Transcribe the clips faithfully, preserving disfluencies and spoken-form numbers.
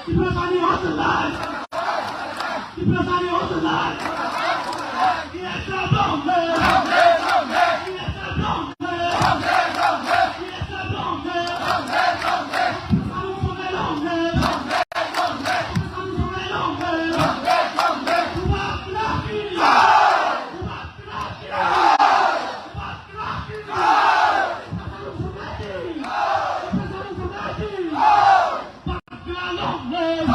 Tiprasani Hotel Life! Tiprasani Hotel Life! T S F long live! T S F long live! T S F long live! Tiprasani Hotel Life long live! Tiprasani Hotel Life long live! Bubagra ki! Bubagra ki! Bubagra ki! Tiprasani Hotel Life! Tiprasani Hotel Life! Bubagra long live!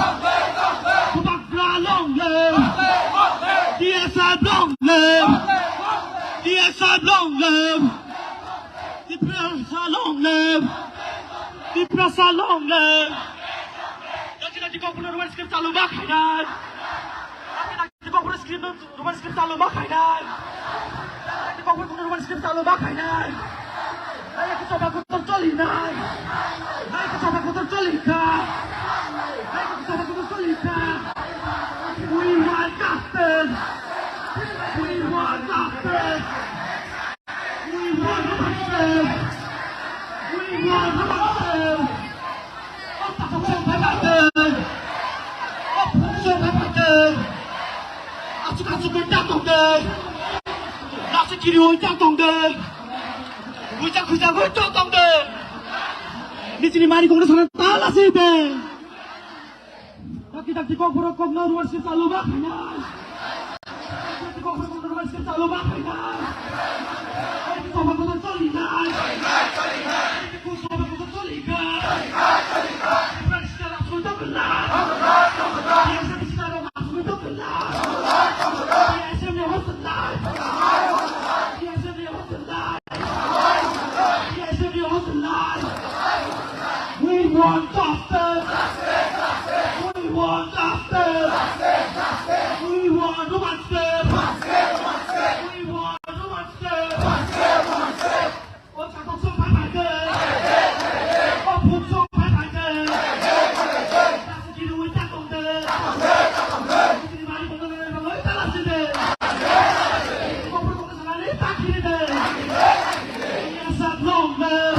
Bubagra long live! T S F long live! T S F long live! Tiprasa long live! Tiprasa long live! Yakina di kokno Roman script chalu ma khainai! Yakina di kokno script Roman script chalu ma khainai. Di kokno Roman script chalu ma khainai. Nai ke soba kotor choli nai. Nai ke soba kotor choli kha. Nai ke soba kotor choli kha. We want justice. We want justice. We want justice. We want justice. O takhuk song phai phaitwng. O phuk song phai phaitwng. Aswk aswk khe ta tongtwng. Aswk kiriui ta tongtwng. Buja khuja hui ta tongtwng. Nijini mari kongno sana ta lasi tong. Dakti dakti kokborok kokno ruwan sir chalu ma khainai. Dakti kokborok kokno ruwan sir chalu ma khainai. Oi, soba kotor choli nai. Oi, soba kotor choli kha. Tiprasa rap soi tongla. Tiprasa rap soi tongla. Tiprasa ni hotel life. Tiprasa ni hotel life. Yes, we want justice. We want justice. We want justice. We want justice. We want justice. O takhuk song phai phaitwng. O phuk song phai phaitwng. Aswk kiriui ta tongtwng. Aswk kiriui ta tongtwng. Aswk kiriui ta tongtwng. T S F long live!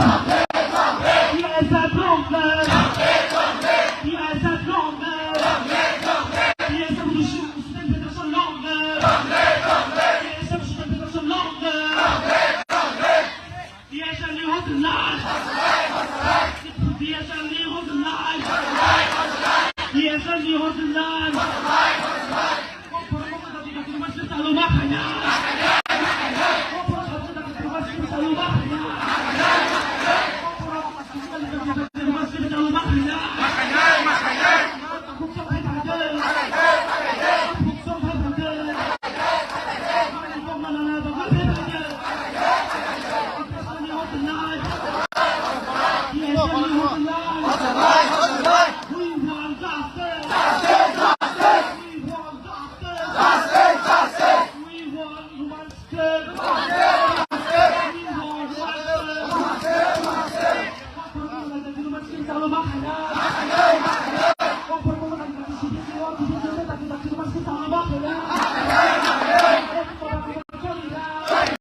T S F long live! T S F long live! T S F Student Federation long live! T S F Student Federation long live! T S F long live! T S F long live! T S F long live!